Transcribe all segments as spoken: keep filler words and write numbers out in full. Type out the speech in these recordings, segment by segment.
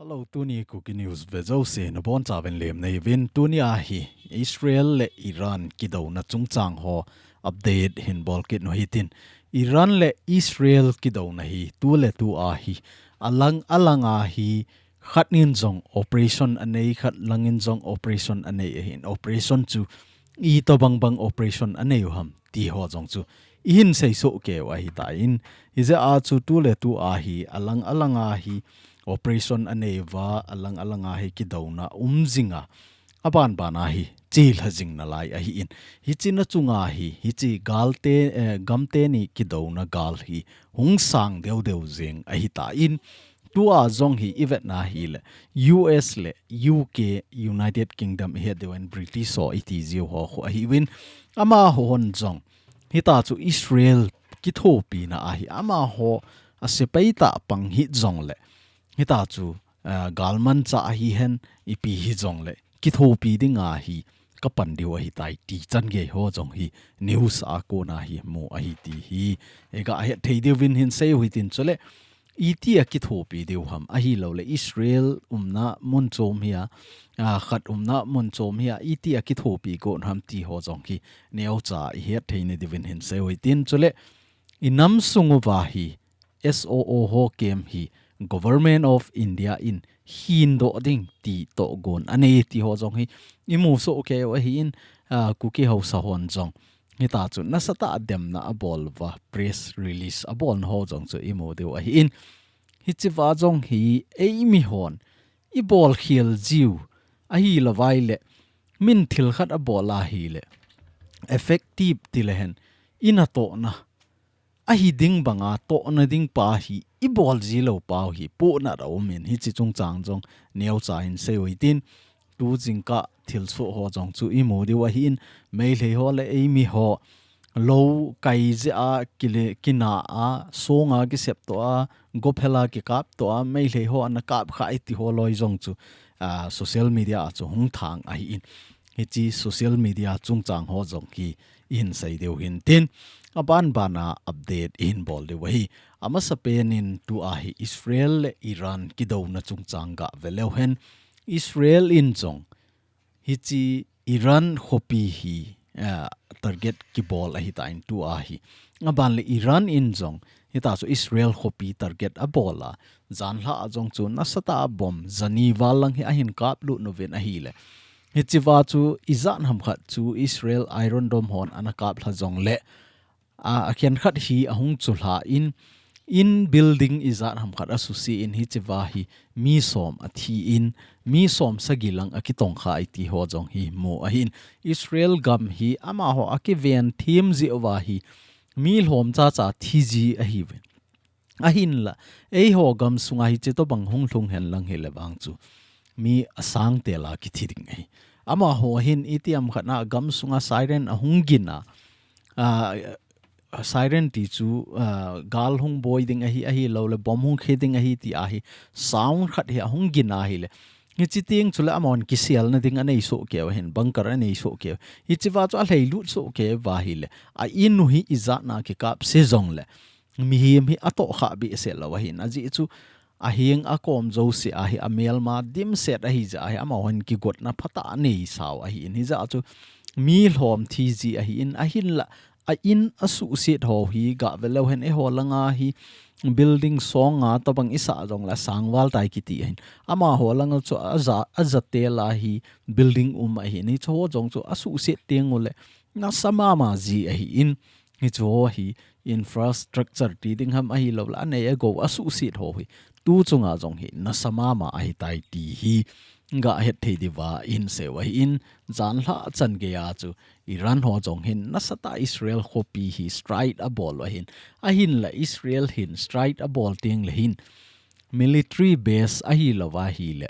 Hello, tuni Kuki News vejouse nabonchauvin lemna neiyuvin, tuni ahi Israel le Iran kidouna chungchang ho update hinbol kit nu hitin. Iran le Israel kidouna hi tuletu ahi alang alang ahi khat in jong operation anei, khat lang in jong operation anei ahin, operation chu itobang bang operation anei u ham ti ho jong chu ihin seisoh keiyu ahitan, hijeh a chu tuletu ahi alang alang ahi operation anei uva, alang alang ahi kidouna um jinga, aban ban ahi chelha jing nalai ahin. Hiche na chunga hi, hiche galte, eh, gamteni kidouna gal hi hung sang deu deu jeng ahitan, tua jong hi ivetna hile U S le U K, United Kingdom ihet diuvin British ho iti jiu ho khu ahiuvin, amahon jong hitachu Israel kithopina ahi, amaho asepai tah pang hih jongle hitachu, ah, galmanchah ahihen ipi hijongle kithopi dinga hi kapan diu ahitai ti changei ho jong hi news a kona hi mu ahi ti hi iga hetthei diuvin hinseiu hitin, chule itia kithopi diu ham ahilouleh Israel umna mun chom hia, ah, khat umna mun chom hia itia kithopi got ham ti ho jong hi neocha ihetthei na diuvin hinseiu hitin, chule inam sung uva hi S O O ho camp hi Government of India in hindoh ding ti tohgon anei ti ho jong hi imusoh keiyu ahin, ah, Kuki haosa hon jong hitachu nasatah a demna abol uva press release abolna ho jong chu imu diu ahin, hichea jong hi eimi hon ibol khel jiu ahilouvai le min thil khat abol ahile effective tilehen inatohna ahi ding banga tohna ding pa hi ibol jilou pau hi pohnat aumin, hiche chungchang jong neocha hinseiu hitin, tu jingkah thilsoh ho jong chu imu diu ahin, Meitei ho le eimi ho lou kai jeh a kile, kina a, songa kisep toh a, gophel a kikap toh a, Meitei ho ana kap kha iti ho loi jong chu, ah, social media a chu hung thang ahin. Hiche social media chungchang ho jong hi ihin sei diu hintin, aban bana update ihin bol diu ahi. Amasapen in tua hi Israel le Iran kidouna chungchang gah veleu hen, Israel in jong hiche Iran khopi hi, ah, target kibol ahitan tua hi. Aban le Iran in jong hitachu Israel khopi target abol a, janhi a jong chu nasatah a bomb jani val lang hi ahin kaplut uvin ahile, hichea chu ijat ham khat chu Israel Iron Dome hon ana kaplha jongle, a, akhenkhat hi ahung chulha in, in building ijat ham khat asuse in hichea hi mi som athi in, mi som sagi lang akitongkha iti ho jong hi mu ahin. Israel gam hi amaho akiven them jeh uva hi mi lhom chacha thi ji ahiuvin. Ahinla, eiho gamsunga hiche tobang hung lhung hen lang hile vang chu mi asang tela kithi ding ahi. Amaho hin itiham khat na gamsunga siren ahung gin a, ah, siren ti chu, ah, gal hung boi ding ahi, ahilouleh bomb hung khe ding ahi ti ahi, sound khat hi ahung gin ahile, hiche teng chule amahon kiselna ding anei soh keiyu ahin, bunker anei soh keiyu. Hichea chu alhailut soh keiyu ahile, a in u hi ijat na kikap se jongle mihem hi atohkhah behseh lou ahin, ajeh chu aheng akom jouse a hi amelma dimset ahi jeh a hi amahon kigotna phatah anei sau ahin, hijeh a chu mi lhom thi ji ahin, ahinla a in asuhset ho hi gah veleu hen, eiho langa hi building songa tobang isah jongle sangval tai kiti ahin, amaho langa chu aja, aja tela hi building um ahin, hiche ho jong chu asuhset teng ule nasa mama ji ahin, hiche ho hi infrastructure ti ding ham ahilouleh anei agou asuhset ho hi tu chunga jong hi nasa mama ahitai ti hi gah hetthei diuva ihin seiu ahin, janhi chan geiya chu Iran ho jong hin nasatah Israel khopi hi strike abol u ahin, ahinla Israel hin strike abol tengle hin military base ahilouva hile,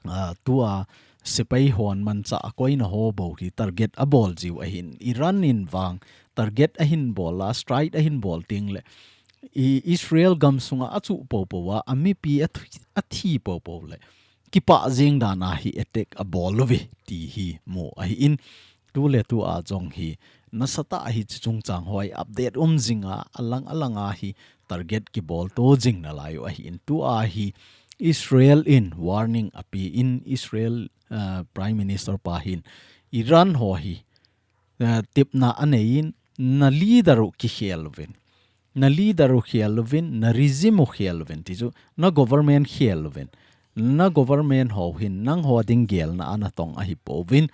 ah, tua sepai hon manchah akoina ho bou hi target abol jiu ahin, Iran in vang target ahin bol a, strike ahin bol tengle, i Israel gamsunga achuh poupou a, amipi athi, athi poupou le kipah jeng dan a hi attack abol uve ti hi mu ahin, tuletua jong hi nasatah hiche chungchang ho hi update um jinga, alang alanga hi target kibol to jing nalaiyu ahin, tua hi Israel in warning api in Israel, uh, Prime Minister pa hin Iran ho hi, uh, tipna anei in na leader u kikhel uvin. Na leader u khel uvin, na regime u khel uvin. Ti chu na government khel uvin. Na government ho hin nangho ding gelna ana tong ahi pouvin.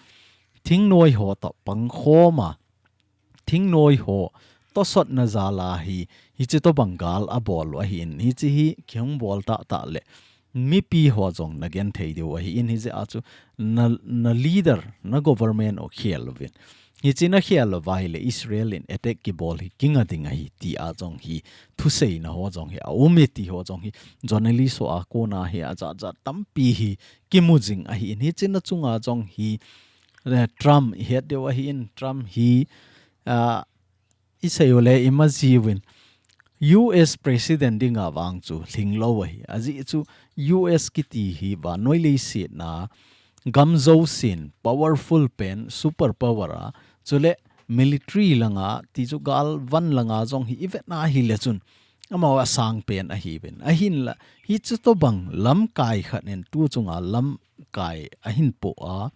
Thingnoi ho toh pangkhom a, thingnoi ho tosotna jal a hi, hichi tobang gal abol u ahin, hichi hi kihung bol tah tah le mipi ho jong na genthei diu ahin, hijeh a chu na, na leader, na government u khel uvin. Hichi na khel uva ahile Israel in attack kibol hi kinga ding ahi ti a jong hi, thuseina ho jong hi aum e ti ho jong hi, journalist ho a kona hi ajat jat tampi hi kimu jing ahin, hichi na chunga jong hi, eh, Trump i het diu ahin, Trump hi, ah, i sei u le i maji uvin U S President dinga vang chu lhinglou ahi. Ajeh chu U S kiti hi vannoi leiset a gam jousen powerful pen, super power a, chule military langa, ti chu galvan langa jong hi i vet na ahile chun amaho asang pen ahiuvin. Ahinla, hichi tobang lamkai khat in tu chunga lamkai ahin po a,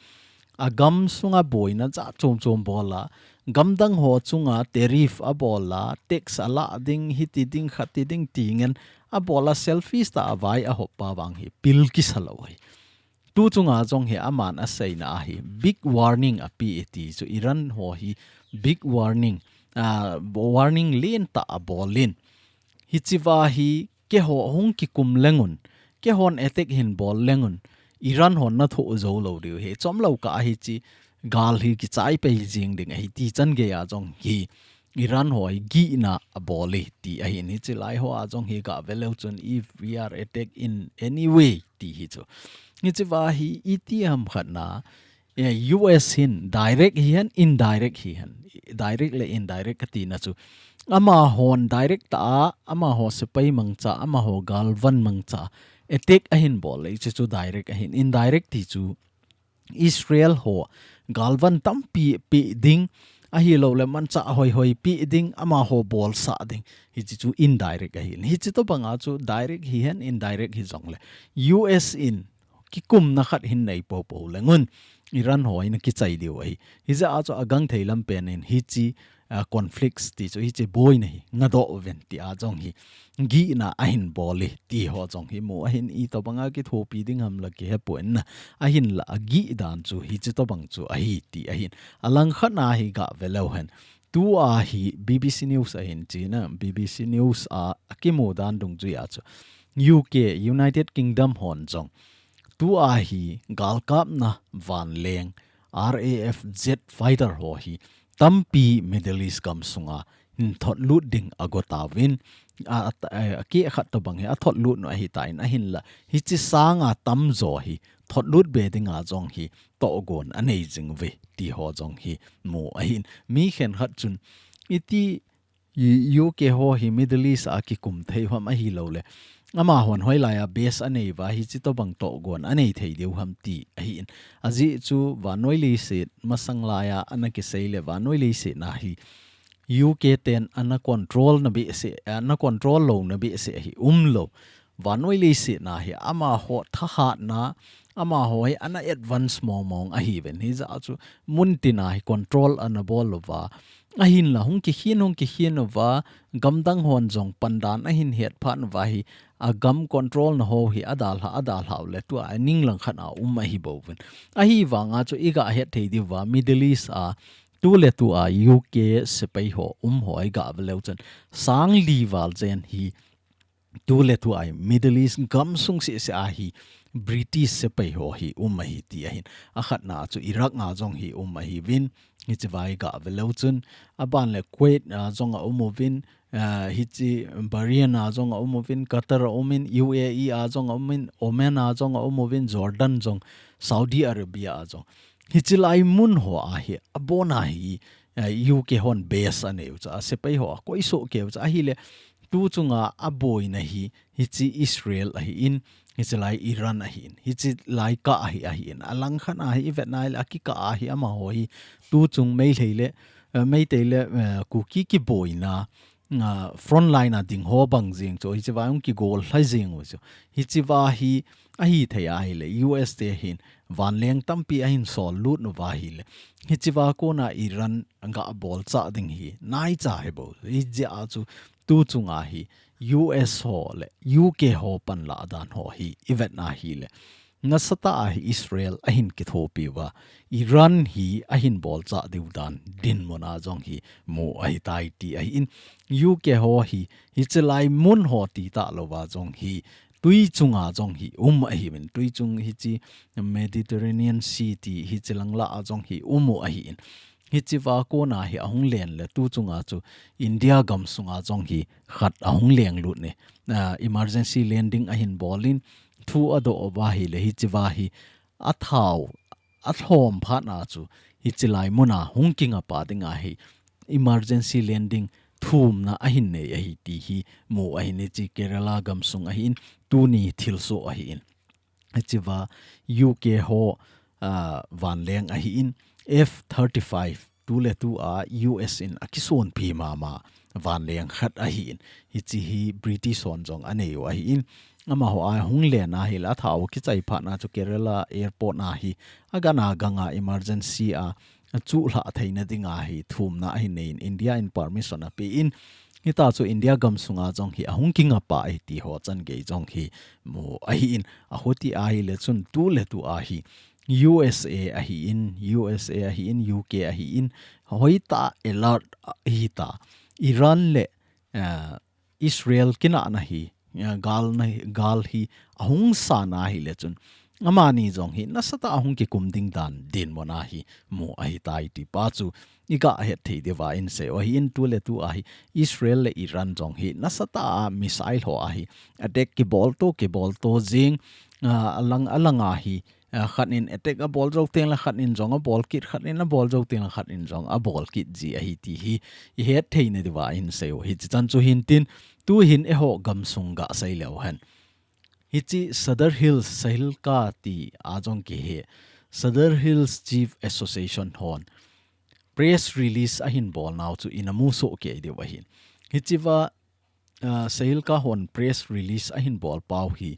agam sunga boina jat chom chom bol a, gamdang ho chunga tariff abol a, tax ala ding, hiti ding, khati ding ti ngen abol a, selfish tah a vai ahop pa vang hi pil kisa lou ahi. Tu chunga jong hi aman aseina ahi, big warning api e ti chu Iran ho hi big warning, ah, warning lentah abol in. Hichi va hi keiho hung kikum leng un, keihon attack hin bol leng un, Iran hon na thoh jou lou diu ahi. Chomlou kah a hichi gal hi kichai pai jing ding ahi ti chan gei a jong hi Iran ho hi gihna abol e ti ahin, hichi lai ho a jong hi gah ve leu chun, if we are attacked in any way ti hi chu. Hichi va hi iti ham khat na, eh, U S hin direct hihen, indirect hihen. Direct le indirect kati na chu. Amahon direct tah a, amaho sepai mangcha, amaho galvan mangcha attack ahin bol le, hichi chu direct ahin. Indirect ti chu Israel ho galvan tampi pe ding, ahilou le manchah hoihoi pe ding, amaho bolsah ding. Hichi chu indirect ahin. Hichi tobang a chu direct hihen, indirect hijong le U S in kikumna khat hin nei popo leng un, Iran ho hi na kichai diu ahi. Hijeh a chu agangthei lam pen in hichi, ah, conflicts ti chu hichi boina hi ngadoh uvin ti a jong hi gihna ahin bol e ti ho jong hi mu ahin, itobang a kithopi ding ham la kihe pon na, ahinla agih dan chu hichi tobang chu ahi ti ahin. Alang khat na hi gah ve leu hen. Tu a hi B B C News ahin chi na, B B C News a akimu dan dungjui a chu U K, United Kingdom hon jong tu a hi galkapna vanleng R A F jet fighter ho hi tampi Middle East gam sunga hin thotlut ding ago tauvin, a, a, a, akeh khat tobang hi athotlut nu ahitan, ahinla hichi sanga tamjo hi thotlut be dinga jong hi tohgon anei jing uve ti ho jong hi mu ahin. Mi khenkhat chun iti U K ho hi Middle East a kikum thei u ham ahilou le, amahon hoilai a base anei uva hichi tobang tohgon anei thei diu ham ti ahin. Ajeh chu vannoi leiset masang lai a ana kisei le vannoi leiset na hi U K ten ana control na behseh, ana control louna behseh hi umlou. Vannoi leiset na hi amaho thahatna, amaho hi ana advance mong mong ahiuvin. Hijeh a chu muntina hi control ana bol uva, ahinla hung kikhen, hung kikhen uva, gamdang hon jong pandan ahin het phat uva hi, agam control na ho hi adalha, adalha u le tua aning lang khat a um ahi bouvin. Ahivanga chu igah het thei diuva Middle East a tu le tu a U K sepai ho um ho hi gah ve leu chun sang li val jen hi tu le tu a Middle East gam sung seh seh a hi British sepai ho hi um ahi ti ahin. Akhatna chu Iraq a jong hi um ahiuvin, hichi vai gah ve leu chun, aban le Kuwait a jong a um uvin, ah, hichi Bahrain a jong a um uvin, Qatar a umin, U A E a jong a umin, Oman a jong a um uvin, Jordan jong, Saudi Arabia a jong. Hichi lai mun ho a hi, abon a hi, eh, U K hon base anei u chu, asepai ho akoi soh kei u chu, ahile, tu chunga aboina hi, hichi Israel ahin, hichi lai Iran ahin, hichi lai kah ahi, ahin, alang khat a hi, ivet na le, akikah a hi, amaho hi, tu chung Meitei le, eh, Meitei le, eh, Kuki kiboina, uh, front line a ding ho bang jing chu, hichiva hung kigol lha jing u chu. Hichiva hi, ahi thei ahile, U S te hin, vanleng tampi ahin sol lut uva ahile. Hichiva kona Iran ga bol cha ding hi, nai cha hi bo. Hijeh a chu, tu chunga hi, U S ho le, U K ho panla dan ho hi, i vet na ahile. Nasatah a hi Israel ahin kithopi uva. Iran hi ahin bol cha diu dan dinmun a jong hi mu ahi tai ti ahi in. U K ho hi, hichi lai mun ho ti ta lou va jong hi. Tui chunga jong hi um ahi in. Tui chung hichi Mediterranean Sea ti hichi lang la a jong hi um u ahi in. Hichiva kona hi ahung len le tu chunga chu India gam sunga jong hi khat ahung leng lut ne. Ah, emergency landing ahin bol in thu adoh uva ahile hichiva hi athao, athlom phat na chu hichi lai mun a hung kinga pa ding ahi emergency landing thumna ahin nei ahi ti hi mu ahi in hichi Kerala gam sung ahi in tuni thilsoh ahi in. Hichiva U K ho, ah, vanleng ahi in F thirty-five tu le tu a U S in akisonpi mama vanleng khat ahi in. Hichi hi British hon jong anei u ahi in. Amaho a hung len ahile athao kichai phat na chu Kerala airport na hi agana ganga emergency a, achuh lha theina ding ahi thumna ahi nei in India in permission ape in. Hita chu India gam sunga jong hi ahung kinga pa ahi ti ho chan gei jong hi mu ahi in. Ahuti ahile chun tu le tu ahi U S A ahi in, U S A ahi in, U K ahi in, hoita alert ahi ta. Iran le, ah, Israel kinahna hi, ah, gal na hi, gal hi ahung sa na ahile chun. Amani jong hi nasatah a hung kikum ding dan dinmun a hi mu ahi tai ti pa chu i ga het thei diu va in sei u ahi in tu le tu a hi Israel le Iran jong hi nasatah a missile ho a hi attack kibol to, kibol to jing, ah, alang, alang a hi, ah, khat in attack abol jou teng le khat in jong abol kit, khat in abol jou teng le khat in jong abol kit ji ahi ti hi i het thei na diu va in sei u. Hichi chan chu hin tin tu hin eiho gam sung ga sei leu hen. Hichi Sadar Hills, Sahilka ti a jong kihe. Sadar Hills Chief Association hon press release ahin bol nau chu i na mu soh kei diu ahi in. Hichiva, ah, Sahilka hon press release ahin bol pau hi.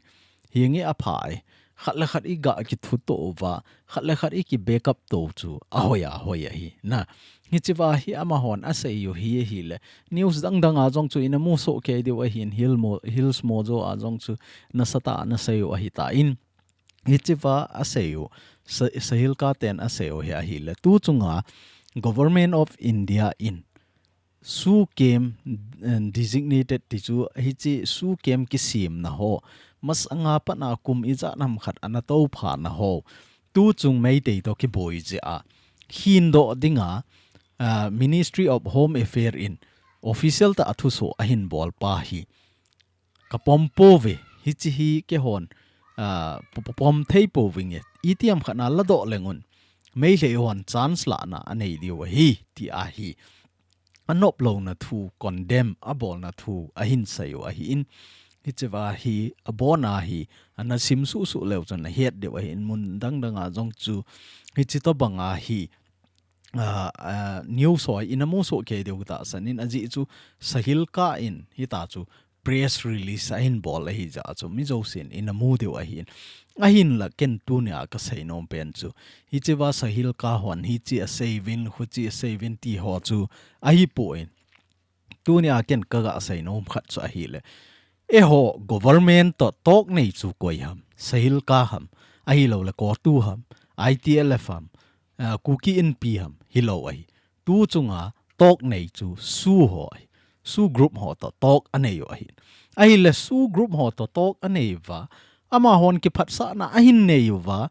Hinge apha e. Khat le khat i ga kithu to uva. Khat le khat i ki backup to chu. Ahoi ahoi ahi. Na. Hichiva hi amahon asei u hi ahile. News dang dang a jong chu i na mu soh kei diu ahi in Hill Mo-, Hills Mojo a jong chu nasatah a na sei u ahi ta in. Hichiva asei u, Sa-, Sahilka ten asei u hi ahile. Tu chunga Government of India in SoO camp, eh, designated ti chu hichi SoO camp kisemna ho. Masanga pat a kum ijat ham khat ana to pha na ho. Tu chung Meitei to kiboi jeh a. Hin doh dinga, ah, Ministry of Home Affairs in official tah a thusoh ahin bol pa hi. Ka pom pouve, hichi hi keihon, ah, po-, po-, pom thei pouvinge. Itiham khat na la doh leng un. Meitei hon chance lahna anei diu ahi, ti ahi. Anop louna thu, condemn, abolna thu, ahin sei u ahi in. Hichiva hi, abona hi, ana sim suh suh leu chun ahet diu ahi in mun dang dang a jong chu. Hichi to banga hi, ah, ah, news ho i na mu soh kei diu tahsan in ajeh chu Sahilka in hita chu press release ahin bol ahi jeh a chu mi jousen i na mu diu ahi in. Ahinla ken tunia ka sei nom pen chu. Hichiva Sahilka hon hichi asei uvin, huchi asei uvin ti ho chu ahipoi. Tunia ken ka ga sei nom khat chu ahile. Eiho government to talk nei chu koi ham, Sahilka ham, ahilou le CoTU ham, I T L F ham, ah, Kuki Inpi ham, hilou ahi. Tu chunga talk nei chu SoO ho ahi. SoO group ho to talk anei u ahi. Ahile SoO group ho to talk anei uva. Amahon kiphatsahna ahin nei uva.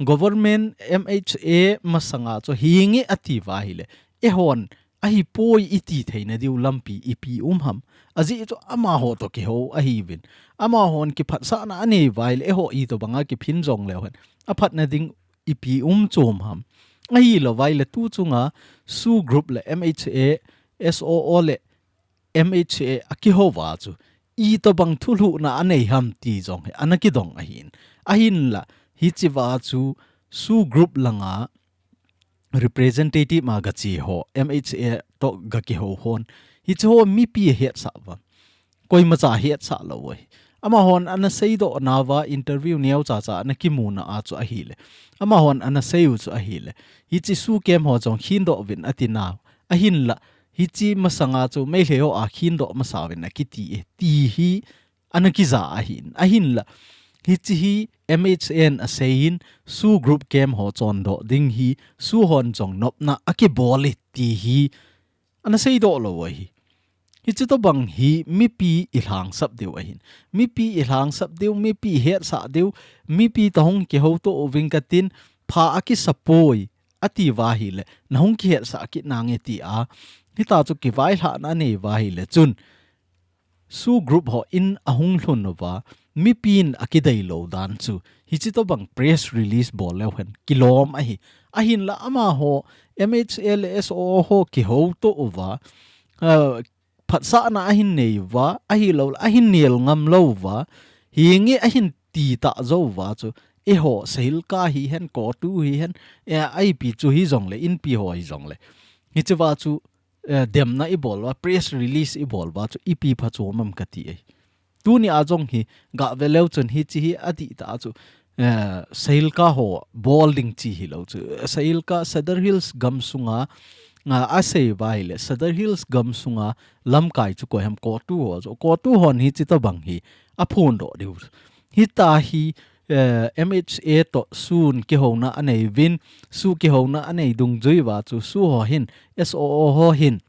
Government M H A masanga chu hinge ati uva ahile. Eihon ahipoi iti theina diu lampi ipi um ham. Ajeh chu amaho to kihou ahiuvin. Amahon kiphatsahna anei uva ahile eiho itobanga kiphin jong leu hen. Aphatna ding ipi um chom ham. Ahilou va ahile tu chunga SoO group le M H A, S O O le M H A akihou uva chu. Itobang thulhuhna anei ham ti jong hi ana kidong ahin. Ahinla, hichiva chu SoO group langa representative ma gache ho, M H A to gakihou hon. Hiche ho mipi ahetsah uva. Koimacha ahetsah lou ahi. Amahon ana seidoh nauva interview neocha cha ana kimuna a chu ahile. Amahon ana sei u chu ahile. Hiche SoO camp ho jong khindoh uvin ati nau. Ahinla, hiche masanga chu Meitei ho a khindoh masa uvin akiti e. Ti hi ana kija ahin. Ahinla, hiche hi M H A in aseiyin SoO group camp ho chondoh ding hi SoO hon jong nopna akibol e ti hi ana seidoh lou ahi. Hiche tobang hi mipi ilhangsap diu ahin. Mipi ilhangsap diu, mipi ihetsah diu, mipi toh hung kihouto uving katin, pha akisa poi, ati uva ahile, nahung kihetsah kit nange tia. Hitia chu kivailhahna anei uva ahile chun. SoO group hon ahung lhun uva, mipin akidei lou dan chu. Hiche tobang press release bol leu hen, kilom ahi. Ahinla amaho, M H A le S O O ho kihouto uva, ah, phatsahna ahin nei uva, ahilouleh, ahin nel ngam lou uva, hinge ahin tita jou uva chu, eiho, SAHILCA hihen, CoTU hihen, eh, I P chu hijongle, Inpi ho hijongle. Hiche uva chu, eh, demna ibol uva, press release ibol uva chu, ipi phachom am kati e. Tuni a jong hi, gave leu chun hiche hi adih tah chu, eh, SAHILCA ho bol ding chi hilou chu. SAHILCA Sadar Hills gamsunga, ah, asei uva ahile, Sadar Hills gamsunga lamkai chu koi ham CoTU ho chu. CoTU hon hiche tobang hi aphondoh diu. Hitia hi, eh, M H A toh SoO in kihouna anei uvin, SoO kihouna anei dungjui uva chu SoO ho hin, S O O ho hin,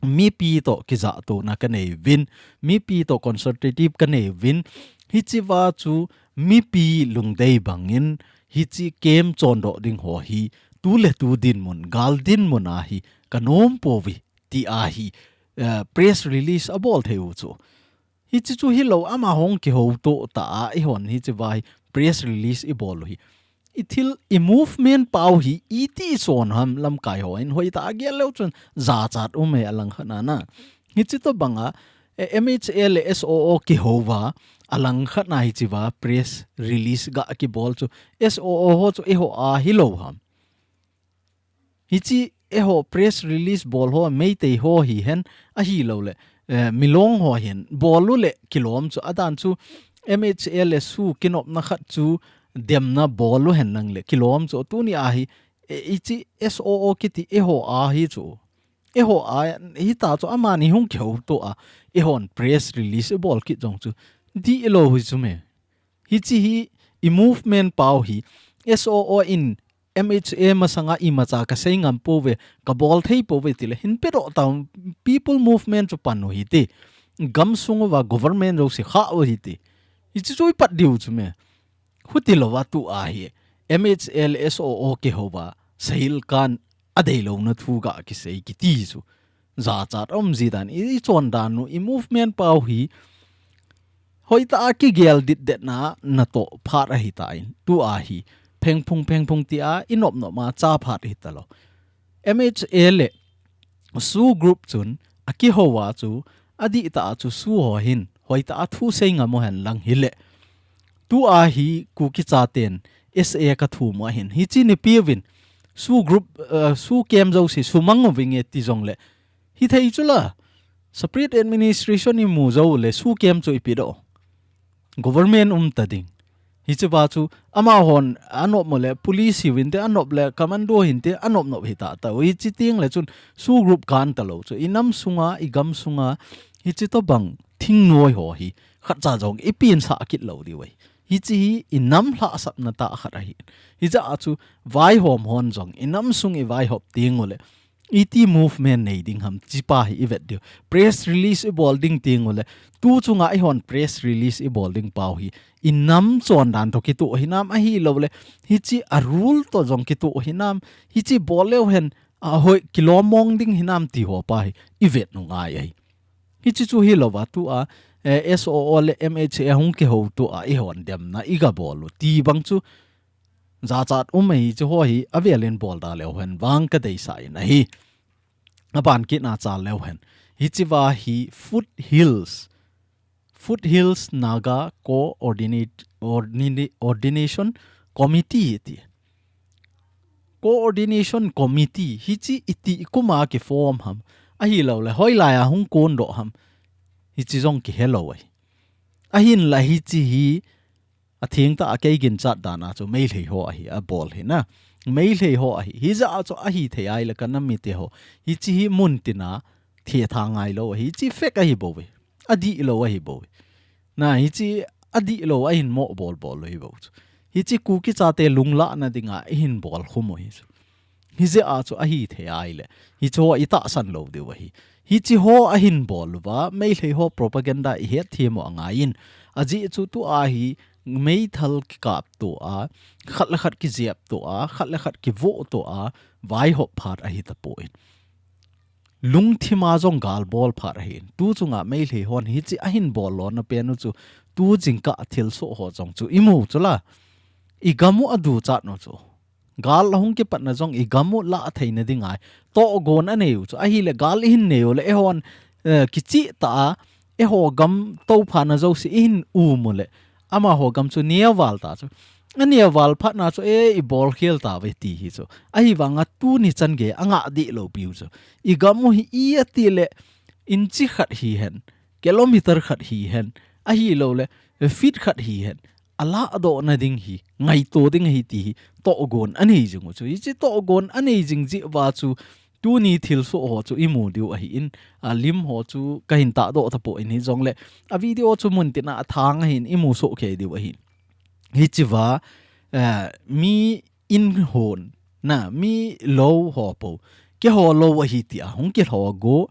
mipi toh kijatona kanei uvin, mipi toh consultative kanei uvin, hiche uva chu mipi lungdei bangin, hiche camp chondoh ding ho hi, tu le tu dinmun, gal dinmun a hi, kanom pouve, tia hi, eh, press release abol thei u chu. Hiche chu hilou, amahon kihouto ta a, eihon hiche uva hi press release ibol u hi. I thil, i movement pau hi, iti son ham lamkai hon, hoitah a gel leu chun, jachat um e alangkhat na na. Hiche tobanga, eh, M H A le S O O kihou uva, alangkhat na hiche uva, press release ga kibol chu, S O O ho chu eiho a hilou ham. Hiche eiho press release bol ho, Meitei ho hihen, ahilouleh, eh, Milong ho hihen, bol u le kilom chu, adan chu M H A le SoO kinopna khat chu demna bol u hen lang le kilom chu, tuni a hi, eh, hiche S O O kiti eiho a hi chu. Eiho a, hitia chu amani hung kihouto a, eihon press release ibol kit jong chu, dihlou hi chu me. Hiche hi, i movement pau hi, S O O in M H A masanga imacha kasei ngam pouve, kabol thei pouve tile, hin pedoh tauvin, people movement chu pan u hite. Gamsung uva government jouse khah u hite. Hiche chu ipat diu chu me. Hutilouva tua hi, M H A le S O O kihouva, SAHILCA in adeilouna thu ga kisei kiti chu. Jachat um ji dan, i, i chondan u, i movement pau hi, hoitah a kigel ditdetna natoh phat ahitan, tua hi, phengphung phengphung tia, i nopnop ma cha phat hitalou. M H A le SoO group chun, akihou a chu, adihtah a chu SoO ho hin, hoitah a thu sei ngam u hen lang hile. Tua hi Kuki chaten S A kathum u ahin. Hiche nipi uvin SoO group, uh, SoO camp jouse sumang uvinge ti jongle. Hithei chula. Separate administration imu joule SoO camp chu ipi doh. Government um ta ding. Hiche uva chu amahon anop mo le police hiuvinte anop le commando hinte anop nop hita tau. Hiche teng le chun SoO group kan talou chu. I nam sunga, i gam sunga, hiche tobang thingnoi ho hi. Khatcha jong i pinsah kit lou diu ahi. Hiche hi i nam lhahsapna tah khat ahi. Hijeh a chu vaihom hon jong i nam sung i vaihop teng ule. Iti movement nei ding ham tipa hi i vet diu. Press release i bol ding teng ule. Tu chunga eihon press release i bol ding pau hi. I nam chondan toh kitoh hinam ahilouleh. Hiche a rule toh jong kitoh hinam. Hiche bol leu hen a hoi kilom mong ding hinam ti ho pa hi. I vet u ngai ahi. Hiche chu hilouva tua, eh, S O O le M H A hung kihouto a, eihon demna, i gabol u. Ti bang chu, jachat um ahi chu ho hi, avelin bol da leu hen, vang kadeisah in ahi. Aban kit na chal leu hen. Hiche uva hi Foothills. Foothills Naga Coordinate, Ordina-, Ordination Committee ti. Coordination Committee, hiche iti kuma kiform ham. Ahilouleh hoilai a hung kondoh ham, hichi jong kihelou ahi. Ahinla hichi hi athengtah a kei ginchat dan a chu Meitei ho ahi, abol hi na. Meitei ho ahi. Hijeh a chu ahithei ahile ka nam mite ho, hichi hi muntina thethang ngailou ahi. Hichi fake ahibouve. Adihlou ahibouve. Na, hichi adihlou ahin mo bolbol lou hibou chu. Hichi Kuki chate lunglahna dinga ihin bolkhum u hi chu. Hijeh a chu ahithei ahile, hichu itahsan lou diu ahi. Hichi ho ahin bol uva, Meitei ho propaganda ihet them u angaiyin. Ajeh chu tua hi meithal kikapto a, khat le khat kijepto a, khat le khat kivohto a, vaihop phat ahitapoi. Lungthima jong galbol phat ahin. Tu chunga Meitei hon hichi ahin bol lona pen u chu, tu jingkah thilsoh ho jong chu imu chula. Igam u aduchat u chu, gal ahung kipatna jong igam u lahtheina dinga tohgon anei u chu. Ahile gal ihin nei uleh eihon, eh, kichehtah a, eiho gam touphana jouse ihin um uleh, amaho gam chu neoval ta chu. Aneoval phatna chu, e, ibolkhel tauve ti hi chu. Ahivanga tuni chan gei angah dehlou piu chu. Igam u hi iati leh inchi khat hihen, kilometer khat hihen, ahilouleh feet khat hihen, alahdohna ding hi ngaito ding ahi ti hi tohgon anei jing u chu. Hichi tohgon anei jing jeh uva chu tuni thilsoh ho chu imu diu ahin, alim ho chu kahin tahdoh tapoi, hijongleh avideo chu muntina athang ahin imu sohkei diu ahin. Hichi uva, eh, mi in hon, na, mi lou ho po, keiho lou ahi tia hung kilhogo.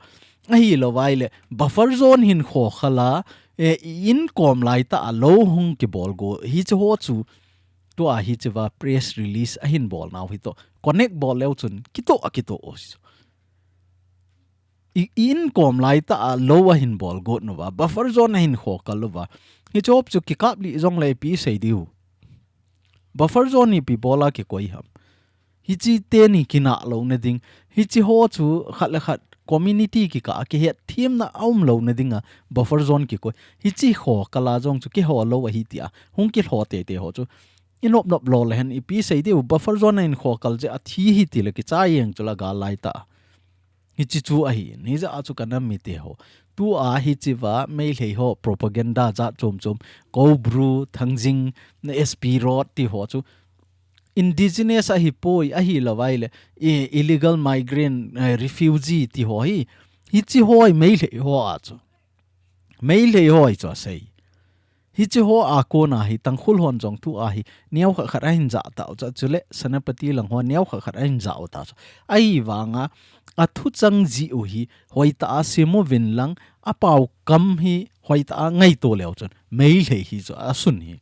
Ahilou vaileh buffer zone hinkho khala, eh, inkom laitah a lou hung kibolgo. Hichi ho chu, tua hichi uva press release ahin bolnau hitoh connect bol leu chun kitoh a kitoh o. I, i inkom laitah a lou ahin bolgot uva, buffer zone ahin khokal uva. Hichi ho chu kikap lih jongleh ipi sei diu. Buffer zone hi ipi bola kikoi ham? Hichi teni kinah louna ding. Hichi ho chu khat le khat community kikah a kihet themna aum louna dinga buffer zone kikoi. Hichi khokal a jong chu keiho lou ahi tia hung kilho teitei ho chu inopnop lou lehen ipi sei diu, buffer zone ahin khokal jeh a thi hi tileh kichai jeng chula gal laitah. Hichi chu ahin, hijeh a chu ka nam mite ho, tua hichi uva Meitei ho propaganda jat chom chom, Koubru, Thangjing, na S P Road ti ho chu indigenous ahipoi, ahilou vaileh, i, illegal migrant, eh, refugee ti ho hi, hichi ho hi Meitei ho a chu. Meitei ho hi chu asei. Hichi ho a kona hi Tangkhul hon jong tua hi neokhat khat ahin jah tau chu, chuleh Senapati lang ho neokhat khat ahin jah u ta chu. Ahivanga athu chang jeh u hi hoitah a sim uvin lang, apao kam hi hoitah a ngaito leu chun Meitei hi chu asun hi.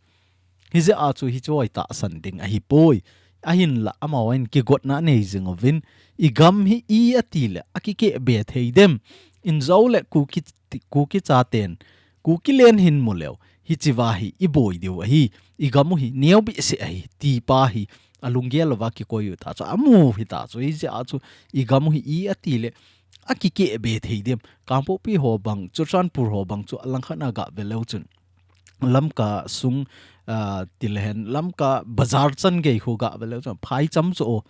Hijeh a chu hichi ho hi tahsan ding ahipoi. Ahinla amahon kigotna anei jing uvin, igam hi iati leh akikeh be thei dem. Injou leh Kuki, Kuki chaten, Kuki len hin mu leu, hichi uva hi iboi diu ahi, igam u hi neo behseh ahi, ti pa hi alunggel uva kikoi u ta chu, amu hi ta chu, hijeh a chu igam u hi iati leh akikeh be thei dem. Kangpokpi ho bang, Churachandpur ho bang chu alangkhat a gah ve leu chun Lamka sung, ah, tilehen, Lamka bazar chan gei khu gah ve leu chun phaicham chu o.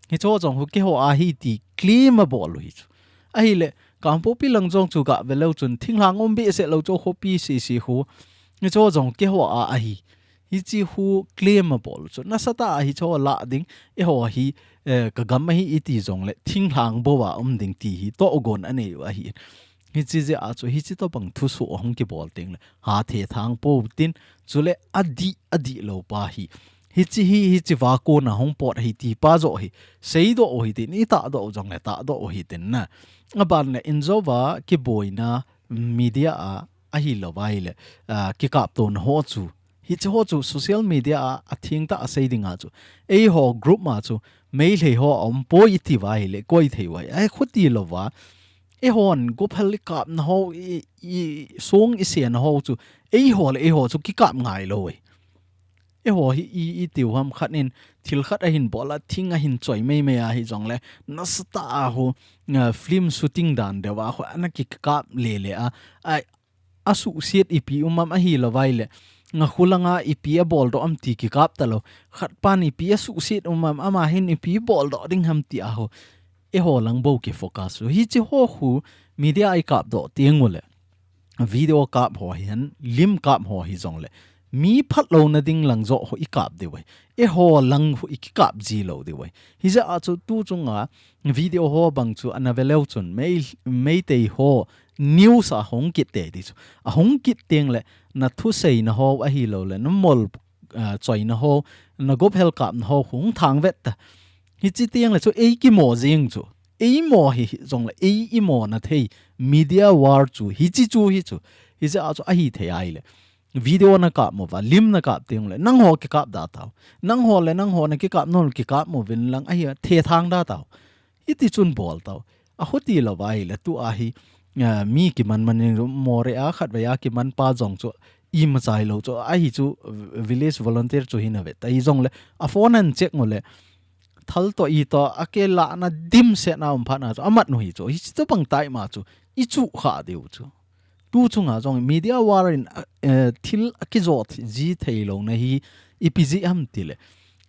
Hichi ho jong khu keiho a ahi ti claim abol u hi chu. Ahileh, Kangpokpi lang jong chu gah ve leu chun thinglhang um behseh lou chu khopi sisi khu. Hichi ho jong keiho a ahi. Hichi khu claim abol u chu. Nasatah a hichi ho lah ding, eiho hi, eh, ka gam ahi iti jongleh thinglhang bou a um ding ti hi tohgon anei u ahi. Hichi jeh a chu, hichi tobang thusoh ahung kibol tengleh hathe thang pou tin, chuleh adih, adihlou pa hi. Hichi hi, hichi uva kona hung pot ahi ti pa joh hi seidoh u hitin, itahdoh u jongleh tahdoh u hitin na. Aban leh injou uva kiboina media a, ahilou vaileh, ah, kikaptona ho chu. Hichi ho chu social media a, athengtah a sei dinga chu, eiho group ma chu Meitei ho aumpoi iti uva ahileh koi thei uva ahi. Ahi, khuti lou uva, eihon gophel ikapna ho, i, i, song isena ho chu, eiho leh eiho chu kikap ngailou e. Eiho hi i, itiu ham, khat in thil khat ahin bol a, thing ahin choi meimei a hijongleh, nasatah a khu, ah, film shooting dan deuh a khu ana kikap lele a, a, asuhset ipi um am ahilou vaileh, nga khu langa ipi aboldoh am ti kikap talou. Khat pan ipi asuhset um am, ama hin ipi boldoh ding ham ti a khu eiho lang bou kifocus u. Hiche ho khu media a ikap doh teng uleh, video kap ho hihen, lim kap ho hijongleh, mi phatlouna ding lang joh khu ikap diu ahi. Eiho lang khu ikikap ji lou diu ahi. Hijeh a chu tu chunga video ho bang chu ana ve leu chun, Mei, Meitei ho news a hung kit tei di chu. Ahung kit teng leh, na thuseina ho ahilouleh, na mol, ah, choina ho, na gop hel kapna ho khu hung thang vet ta. Hiche teng leh chu ei kimo jing chu. Eimo hi, hijongleh, ei imo na thei. Media war chu, hiche chu hi chu. Hijeh a chu ahithei ahileh, video na kap uva, lim na kap teng uleh, nangho kikap da tau. Nangho le nangho na kikap nau kikap uvin lang ahi, thethang da tau. Hiti chun bol tau. Ahuti lou va ahileh, tua hi, ah, mi kiman man in Moreh a khatvei a kiman pa jong chu, ima chai lou chu, ahi chu, village volunteer chu hina ve ta. Hijongleh, a phone ahin check uleh, thal toh itoh, akilahna dimset na um phat na chu, amat nu hi chu, hiche tobang tai ma chu, ichu kha diu chu. Tu chunga jong media war in, eh, thil akijot ji theilouna hi, ipi jeh ham tileh,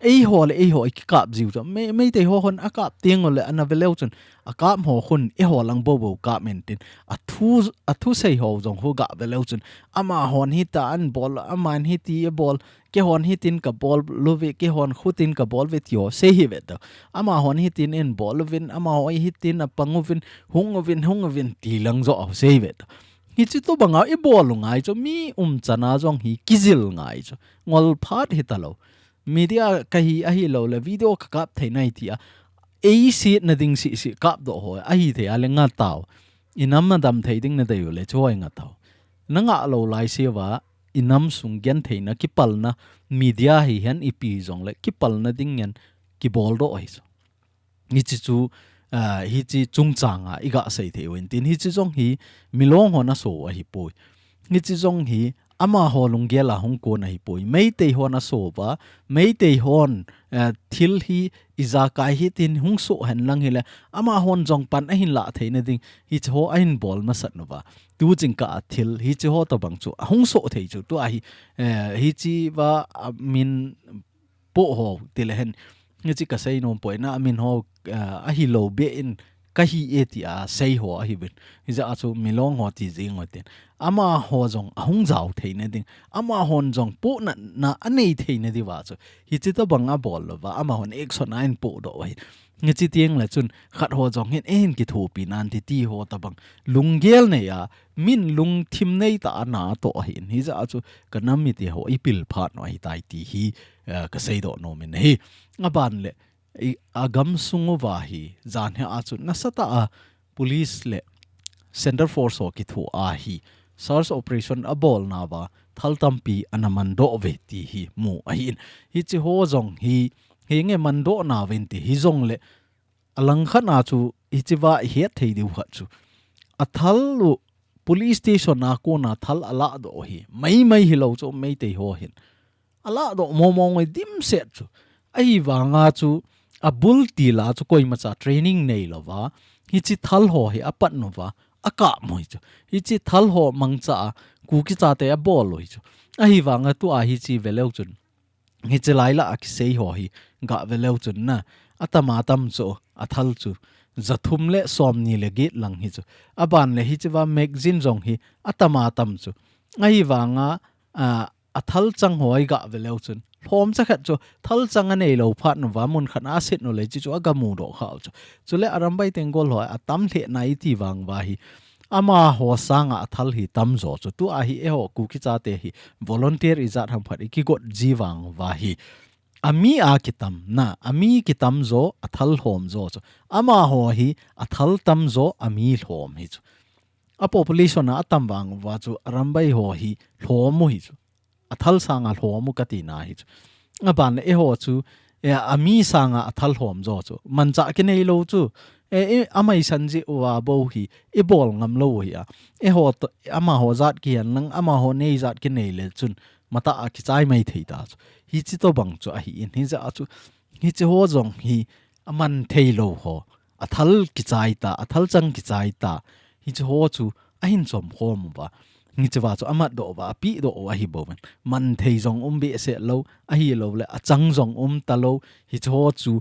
eiho le eiho ikikap jiu chu. Mei, Meitei ho hon akap teng uleh, ana ve leu chun, akap ho khun eiho lang bou bou kap men tin. Athu, athusei ho jong khu ga ve leu chun, amahon hita ahin bol, aman hiti abol, keihon hitin kabol uve, keihon khutin kabol uve ti ho sei hi ve ta. Amahon hitin ahin bol uvin, amaho hitin apang uvin, hung uvin, hung uvin ti lang joh a sei ve ta. Hiche tobang a ibol u ngai chu, mi umchan a jong hi kijil ngai chu. Ngol phat hita lou. Media kahi ahilouleh, video kakap thei nai ti a, ei setna ding seh seh kap doh ho, ahithei a leh nga tau. Inam a dam thei ding nadei uleh, chu hoi nga tau. Na ngah lou lai seh uva, inam sung gentheina kipalna, media hihen ipi jongleh, kipalna ding ngen kibol doh ahi chu. Hiche chu, ah, hiche chungchang a iga sei thei uvin tin, hiche jong hi milong hon aso u ahipoi. Hiche jong hi amaho lunggel a hung kon ahipoi. Meitei hon aso uva, Meitei hon, eh, thil hi ijakai hitin hung soh hen lang hileh, amahon jong pan ahin lah theina ding, hiche ho ahin bol masat uva. Tu jingkah a thil, hiche ho tobang chu ahung soh thei chu. Tua hi, eh, hiche va, ah, min poh ho, tileh hen. Hiche kasei nom poi, na amin ho, ah, ahilou beh in kahi e ti a sei ho ahiuvin. Hijeh a chu milong ho ti jing u tin. Amaho jong ahung jao theina ding. Amahon jong pohnatna anei theina diuva chu. Hiche tobang abol louva, amahon action ahin podoh u ahi. Hiche teng leh chun khat ho jong hin, eihin kithopi nante ti ho tobang. Lunggel nei a, min lungthim nei tah a natoh ahin. Hijeh a chu kanam mite ho ipil phat u ahitai ti hi, eh, kasei doh nom in ahi. Aban leh, i, agamsung uva hi, jan hi a chu nasatah a police le Centre Force ho kitho a hi, search operation abolna uva, thal tampi ana mandoh uve ti hi mu ahin. Hiche ho jong hi, henge mandoh nauvin ti hijongleh, alangkhat a chu hiche va ihet thei diu khat chu, athal u police station a kona thal aladoh u hi, maimai hilou chu Meitei ho hin. Aladoh mong mong e dimset chu. Ahivanga chu, abul til a chu koimacha training neilouva, hiche thal ho hi apat uva, akap u hi chu. Hiche thal ho mangcha a, Kuki chate abol u hi chu. Ahivanga tua hiche ve leu chun, hiche lai lah a kisei ho hi, ga ve leu chun na, atam atam chu, athal chu, jathum le somni le get lang hi chu. Aban leh hiche va magazine jong hi, atam atam chu. Ahivanga, ah, athal chang ho iga ve leu chun, lhomcha khat chu, thal chang aneilou phat uva, mun khat a aset u leh, hiche chu aga mudoh kha u chu. Chuleh Arambai Tenggol ho atam lheh na iti vang uva hi, amaho sanga athal hi tamjo chu. Tua hi eiho Kuki chate hi volunteer ijat ham khat ikigot ji vang uva hi, ami a kitamna, ami kitamjo, athal lhomjo chu. Amaho hi athal tamjo, ami lhom hi chu. A population a atam vang uva chu Arambai ho hi lhom u hi chu. Athal sanga lhom u katina hi chu. Aban leh eiho chu, eh, ami sanga athal lhomjo chu. Manchah kineilou chu. Eh, eh, amai san jeh uva bou hi, ibol ngam lou u hi a. Eiho to, amaho jat kihen lang, amaho nei jat kinei leh chun, matah a kichai mai thei ta chu. Hiche tobang chu ahin, hijeh a chu, hiche ho jong hi, aman theilou ho. Athal kichai ta, athal chang kichai ta. Hiche ho chu, ahin chom khom uva. Hiche va chu amat doh uva, apeh doh u ahi bouvin. Man thei jong um behseh lou, ahilouleh achang jong um talou. Hiche ho chu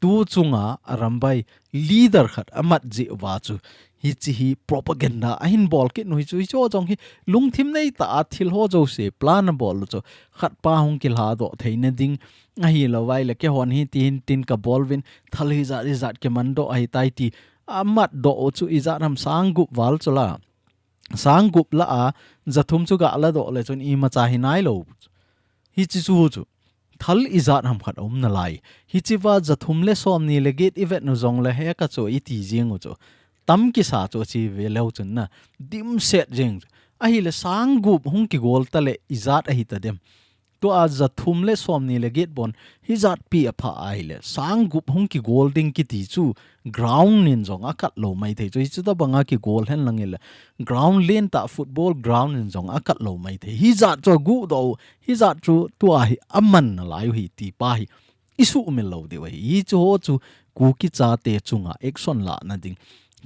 tu chunga a rambai leader khat a mat jeh uva chu hiche hi propaganda a hin bol kit nu hi chu, hichu jong hi lungthim nei tah a thil ho jouse plan a bol u chu khat pa hung kilha doh theina ding ahilou vai le keihon hi tin tin ka bol uvin thal hijat hijat kiman doh ahitai ti a mat doh u chu ijat ham sang gup val chu la. Sang gup lah a, ja thum chu ga la doh le chun imacha hi nai lou. Hiche chu chu. Thal ijat ham khat a um nalai. Hiche va ja thum le som ni le get i vet nu jong le he ka chu i ti jing u chu. Tam kisa chu chi ve leu chun na. Dimset jing chu. Ahile sang gup hung kigol ta le ijat ahi ta dem. Tua ja thum le som ni le get bon hijat pi a pha ahile sang gup hung kigol ding kiti chu ground in jong a kat lou mai thei chu, hichu tabanga kigol hen lang ile ground len tah football ground in jong a kat lou mai thei. Hijat chu a guh doh, hijat chu tua hi a man nalai u hi ti pa hi i suhmil lou diu ahi. Hichu ho chu Kuki chate chunga action lahna ding,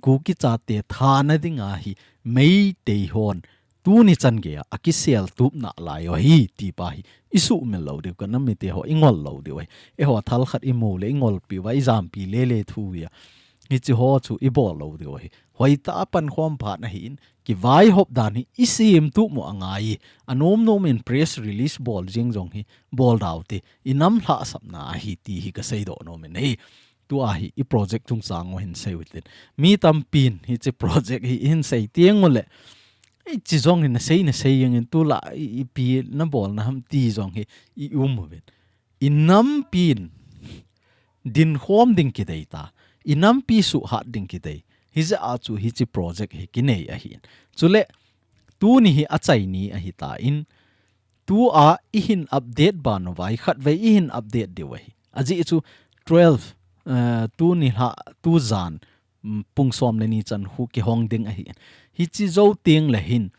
Kuki chate thana dinga hi Meitei hon tuni chan geiya a kisel tup nalai u ahi ti pa hi i suhmil lou diu, ka nam mite ho i ngol lou diu ahi. Eiho thal khat i mu le i ngolpi uva i jampi lele thu uva hiche ho chu i bol lou diu ahi. Hoitah a pankhom phat ahin, kivaihop dan hi i sem tup mo angai, a nom nom in press release bol jing jong hi bol dau te, i nam lhahsapna ahi ti hi ka seidoh nom in ahi. Tua hi i project chungchang u hin sei u tin. Mi tampin hiche project hi i hin sei tiang u le, hiche jong hi na sei na sei jeng in tu lah i, ipi na bolna ham ti jong hi i um uvin. I nampin dinkhom ding kidei ta. I nampi suhat ding kidei. Hijeh a chu hiche project hi kinei ahin. Chule tuni hi a chai ni ahi tan, tua i hin update ban uva hi khatvei i hin update diu ahi. Ajeh chu twelve, eh, tuni lha, tu jan, mm, pung som le ni chan khu kihong ding ahi. Hiche jou teng le hin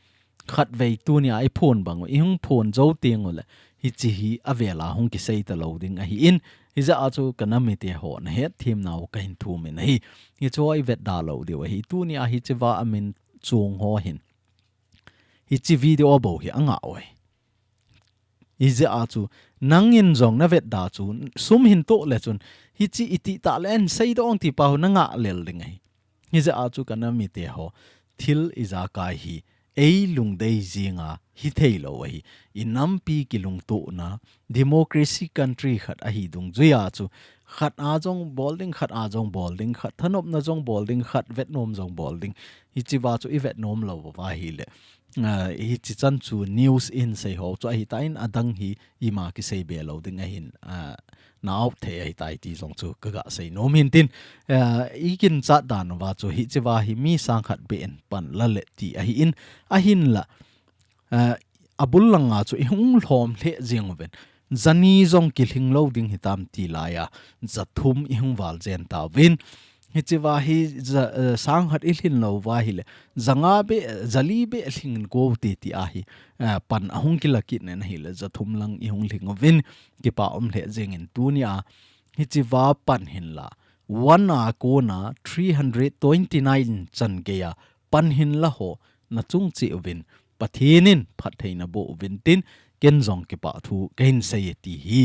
khatvei tuni a i phon bang u, i hung phon jou teng u le hiche hi a vel a hung kisei ta lou ding ahin. Hijeh a chu ka nam mite ho na het thim nau ka hin thum in ahi. Hichu i vet da lou diu ahi. Tuni a hiche va a min chung ho hin hiche video bou hi a ngah u ahi. Hijeh a chu nangin jong na vet da chu sum hin toh le chun hiche i ti ta le an sei dong ti pa ho na ngah lel ding ahi. Hijeh a chu ka nam mite ho thil ijakai hi ei lungdei jinga hi thei lou ahi. I nampi kilungtohna democracy country khat ahi dungjuia chu khat a jong bol ding, khat a jong bol ding, khat thanopna jong bol ding, khat vetnom jong bol ding. Hiche va chu i vetnom lou va hile. Ah, hiche chan chu news in sei ho chu ahi tan adang hi ima kisei be lou ding ahin, ah, na out thei ahi tai ti jong chu ka ga sei nom in tin, ah, i kin chat dan va chu hiche va hi mi sang khat be in pan la le ti ahin, ahin la, ah, a bul langa chu i hung lhom lheh jeng uvin. Jani jong kilhing lou ding hitam ti laiya, ja thum i hung val jen ta uvin. Hiche va hi ja, eh, sang khat i lhin lou va hile, ja nga be, ja li be lhing in ko te ti ahi, eh, pan a hung kila kit nen ahile, ja thum lang i hung lhing uvin, kipa um lheh jeng in tuni a, hiche va pan hin la, one a kona three hundred twenty-nine chan geiya, pan hin la ho, na chung cheh uvin, Pathen in phattheina boh uvin tin, ken jong kipah thu ka hin sei e ti hi,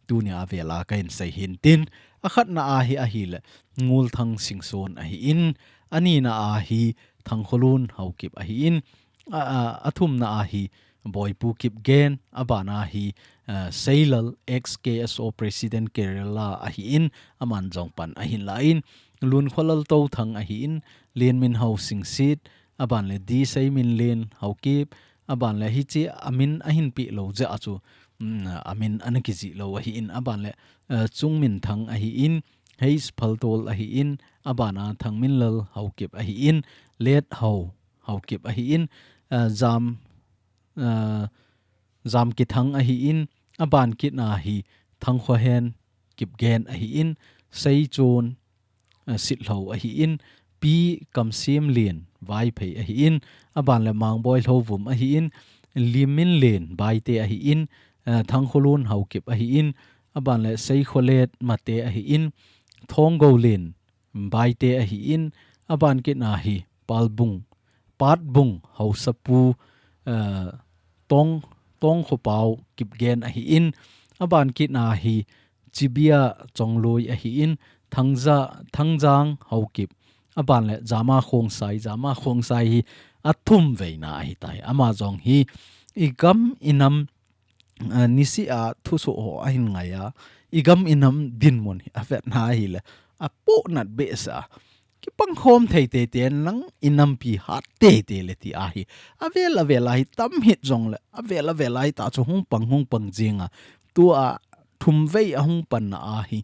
tuni a vel a ka hin sei hin tin, a khatna a hi ahile, Ngulthang Singson ahin, a nina a hi Thangkholun Haokip ahin, a, a, a thumna a hi Boipu Kipgen, a bana hi, a, Seilal, ex K S O President Kerala ahin, aman jong pan ahin la in, Lunkholal Touthang ahin, Lenminhao Singsit, a ban le D Seiminlen Haokip, a ban le hiche a min a hin peh lou jeh a chu, um, a min ana kijih lou ahin, a ban le, eh, Chungminthang ahin, Heis Phaltol ahin, a bana Thangminlal Haokip ahin, Let Hao Haokip ahin, eh, Jam, eh, Jamkithang ahin, a ban kit na hi Thangkhohen Kipgen ahin, Seichon, eh, Sitlhou ahin, Pi Kamsemlen Vaiphei ahin, a ban le Mangboi Lhouvum ahin, Limminlen Baite ahin, eh, Thangkholun Haokip ahin, a ban le Seikholet Mate ahin, Thonggoulen Baite ahin, a ban kit na hi Palbung, Patbung Haosapu, eh, Tong, Tongkhopao Kipgen ahin, a ban kit na hi Chibia Chongloi ahin, Thangja, Thangjang Haokip, aban le Jama Khongsai, Jama Khongsai hi athum veina ahitai. Ama jong hi igam inam, ah, nisih a thusoh ho ahin ngai a, igam inam dinmun hi avetna ahile, apohnat behseh a, kipang khom thei teitei nang inampi hat teitei le ti ahi. Avel avel a hi tam hih jongle, avel avel a hi ta chu hung pang, hung pang jing a, tua thumvei ahung panna ahi.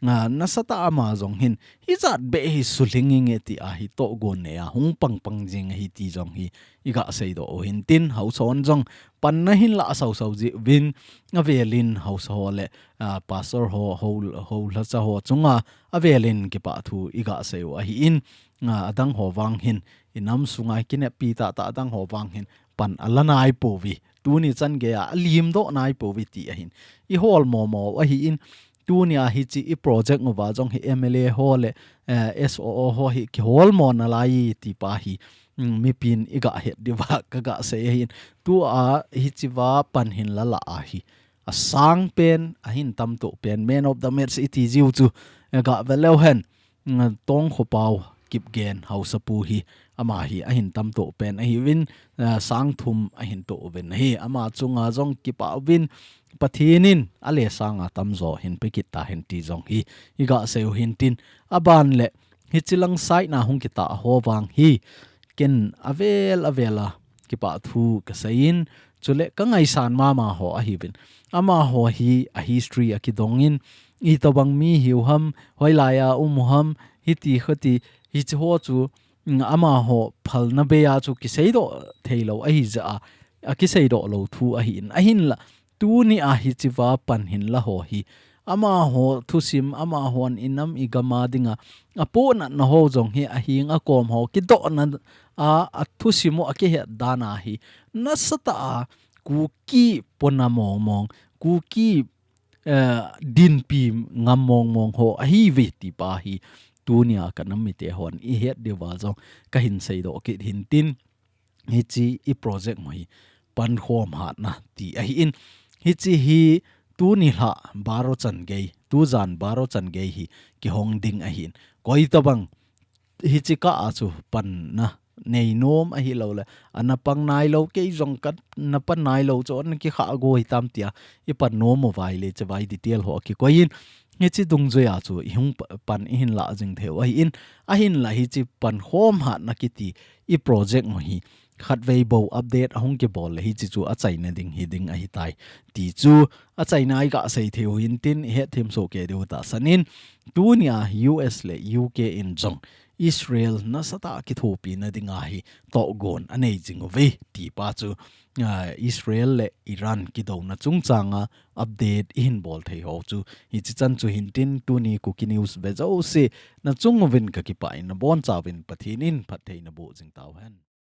Ah, nasatah a ama jong hin, hijat beh hi sulhing inge ti ahi, tohgon nei a hung pang pang jing ahi ti jong hi iga seidoh u hintin, haosa hon jong panna hin lah sau sau jiuvin, avelin haosa ho le, ah, pastor ho, ho, ho lhacha ho chunga avelin kipa thu iga sei u ahin, ah, adang ho vang hin, inam sunga kineppi tahtah adang ho vang hin pan ala nai pouve. Tuni chan geiya alimdoh nai pouve ti ahin, ihol momo u ahin, tunia hiche i project uva jong hi M L A ho le, eh, S O O ho hi kihol mo nalai ti pa hi, mm, mipin iga het diuva kaga sei ahin, tua hichea pan hin lala ahi, asang pen, ahin tamtoh pen, man of the match iti jiu chu, eh, ga ve leu hen, mm, Tongkhopao Kipgen haosapu hi, ama hi ahin tamtoh pen ahiuvin, eh, sang thum ahin toh uvin ahi, ama chunga jong kipa uvin, Pathen in ale sanga tamjo hin pe kit tahen ti jong hi iga sei u hintin, aban le hiche lang side na hung kitah ho vang hi ken avel avel a kipa thu kaseiyin, chule kangaisan mama ho ahiuvin. Amaho hi a history akidongin, itobang mi hiu ham, hoilai a um u ham, hiti khoti, hiche ho chu, mm, amaho phalna bei a chu kiseidoh theilou ahi jeh a, akiseidoh lou thu ahin, ahinla, tunia hichea pan hin la ho hi, amaho thusim, amahon inam igam a dinga apohnatna ho jong hi, aheng akom ho kidohna a, athusim u akihet dan a hi, nasatah a Kuki pona mong mong, Kuki, eh, dinpi ngam mong mong ho ahiuve ti pa hi, tunia kanam mite hon ihet diuva jong kahin seidoh kit hintin, hiche i project mo hi pankhom hatna ti ahin, hiche hi tuni lha baro chan gei, tujan baro chan gei hi kihong ding ahin, koitobang hiche kah a chu panna neinom ahilou le, ana pang nailou, kei jong kana pan nailou chu ana kikhah go hitam tia ipan nom uva ahile, hiche vai detail ho akikoiyin, hiche dungjuia chu ihung pa-, pan ihin lah jing theiu ahin, ahinla hiche pankhom hatna kiti i project mo hi khatvei bou update ahung kibol le hiche chu achaina ding hiding ahitai ti chu achaina iga sei theiu hintin, ihet them soh kei diu tahsan in, tunia U S le U K in jong Israel nasatah a kithopina dinga hi tohgon anei jing uve ti pa chu, ah, Israel le Iran kidouna chungchanga update ihin bol thei ho chu hiche chan chu hintin, tuni Kuki News ve jouse nachung uvin kakipah in, nabonchauvin Pathen in phatthei naboh jing tauhen.